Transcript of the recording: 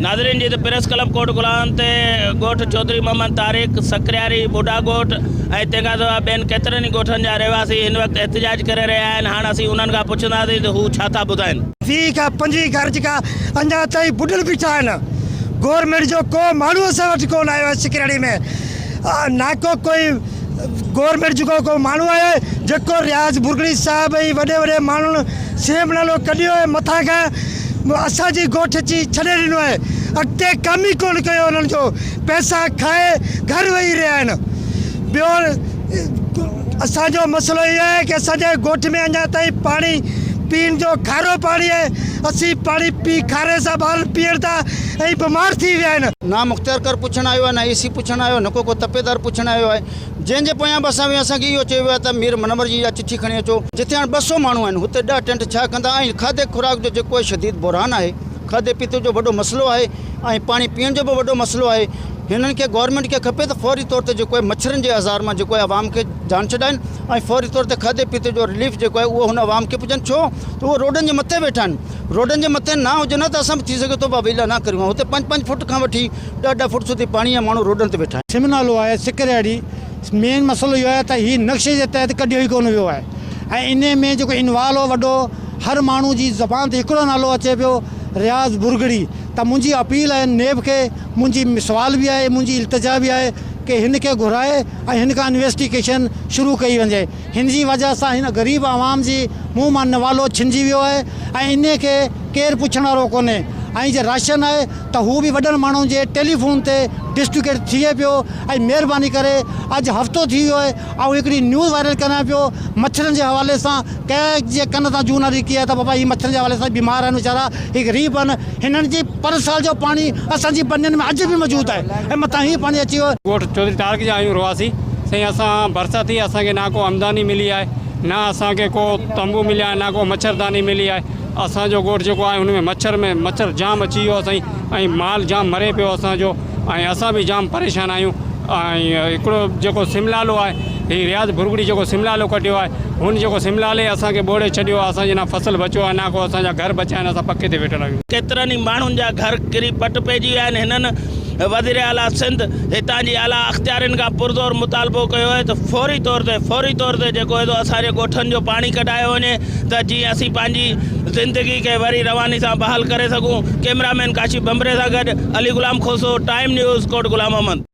ناظرين جي ته پريس ڪلب ڪوٽ غلام تي ڳوٺ چوڌري محمد طارق، سڪرياري، ٻڍا ڳوٺ ۽ تنهن کان سواء ٻين ڪيترن ئي ڳوٺن جا رهواسي هن وقت احتجاج ڪري رهيا آهن هاڻ اسين انهن کان پڇنداسين ته هو ڇا ٿا ٻڌائين. 20 کان 25 گهر جيڪا اڃا تائين ٻڏل بيٺا آهن گورنمينٽ جو ڪو ماڻهو اسان وٽ ڪونه آيو آهي سڪرياري ۾ نه ڪو ڪوئي گورنمينٽ جو ڪو ماڻهو آيو آهي جيڪو رياض ڀرڳڙي صاحب ۽ وڏي وڏي ماڻهن سيم نالو ڪڍيو آهي مٿان کان اسان جي ڳوٺ اچي ڇڏي ڏنو آهي اڳتي ڪم ئي ڪونه ڪيو انهن جو پئسا کائي گهر ويهي رهيا آهن ٻيو اسان جو مسئلو اهو آهي ڪي اسان جي ڳوٺ ۾ اڃا تائين پاڻي پيئڻ جو کارو پاڻي آهي اسين پاڻي پي کاري سان ٻار پيئڻ ٿا ۽ بيمار ٿي ويا آهن. نه مختيارڪار پڇڻ آيو آهي نه اي سي پڇڻ آيو آهي نه ڪو ڪو تپيدار پڇڻ آيو آهي جنهن جي پويان به اسان ويا اسان کي اهو چيو ويو آهي ته مير منور جي اها چٺي کڻي اچو. جتي هاڻ 200 ماڻهو آهن هتي ڏهه ٽينٽ ڇا ڪندا ۽ کاڌي خوراڪ جو جيڪو آهي شديد بحران آهي کاڌي پيتي جو وڏو مسئلو آهي ۽ پاڻي پيئڻ جو به وڏو مسئلو آهي هنن کي گورنمينٽ کي کپي ته فوري طور تي جيڪو آهي مڇرن جي آزار مان جيڪو آهي عوام کي جان ڇڏائن ۽ فوري طور تي کاڌي پيتي جو رليف جيڪو آهي اهو هن عوام کي پڄن ڇو ته اهو روڊن جي مٿي ويٺا آهن روڊن جي مٿي نه هجن ها ته اسان به ٿي سگهي ٿو واويلا نه ڪريون ها هتي پنج پنج فوٽ کان وٺي ڏهه ڏهه فوٽ سوڌي پاڻي ۽ ماڻهو روڊن تي ويٺا آهن. سم نالو آهي سڪرياڙي مين مسئلو اهو آهي ته هي نقشي جي تحت ڪڍيو ئي ڪونه ويو آهي ۽ انهي ۾ جيڪو انوالو وڏو هر ماڻهو جي زبان تي هڪڙو نالو اچي پيو رياض ڀرڳڙي ته منهنجي اپيل آهي نيب کي منهنجي سوال به آهي منهنجي التجا به آهي ڪي هن کي گهرائي ۽ هن کان انويسٽيگيشن شروع ڪئي وڃي هن جي وجه سان هن غريب عوام جي منهن مان نوالو ڇنجي ويو آهي ۽ انهي کي ڪير پڇڻ وارو ڪونهي ۽ جي راشن آهي ته هو به وڏن ماڻهن جي ٽيليفون تي ڊسٽريڪيٽ ٿئي پيو ۽ مهرباني ڪري اڄ هفتو ٿي ويو آهي آئون هڪڙي نيوز وائرل ڪريان پيو مڇرن جي حوالي سان ڪنهن جي ڪن تان جون نه رڪي آهي ته بابا هي مڇرن جي حوالي سان بيمار آهن ويچارا هي غريب آهن هنن جي پر سال جو پاڻي اسان جي ٻنين ۾ اڄ به موجود آهي ۽ مٿان هي پاڻي اچي ويو. ڳوٺ چوڌري طارق جا آهيون رهواسي سائين اسان برسات ٿي اسان کي نه ڪو آمداني ملي آهي نه اسان کي ڪو تنبو مليا آهن نه ڪو مڇرداني ملي آهي اسان جو ڳوٺ جيڪو آهي ان ۾ مڇر ۾ مڇر جام اچي ويو آهي سائين ۽ مال جام مري پيو اسان جو ۽ اسان به جام پريشان آهيون ۽ هڪڙو جيڪو سملالو آهي هي رياض ڀرڳڙي جيڪو سملالو ڪڍيو آهي هن جيڪو سملالي اسان کي ٻوڙي ڇڏيو آهي اسان جي نه فصل بچيو آهي نه ڪو اسان جا گهر بچيا آهن اسان پکي تي ويٺل آهيون. ڪيترن ئي ماڻهن جا گهر ڪري پٽ پئجي ويا آهن هنن وزير اعليٰ سنڌ هتان جي اعليٰ اختيارين کان پرزور مطالبو ڪيو آهي ته فوري طور تي فوري طور تي جيڪو آهي سو اسان جي ڳوٺن جو پاڻي ڪڍايو وڃي ته جيئن اسين پنهنجي زندگي کي وري رواني سان بحال ڪري سگهون ڪئميرا مين ڪاشف ڀنڀري سان گڏ علي غلام کوسو ٽائيم نيوز ڪوٽ غلام محمد.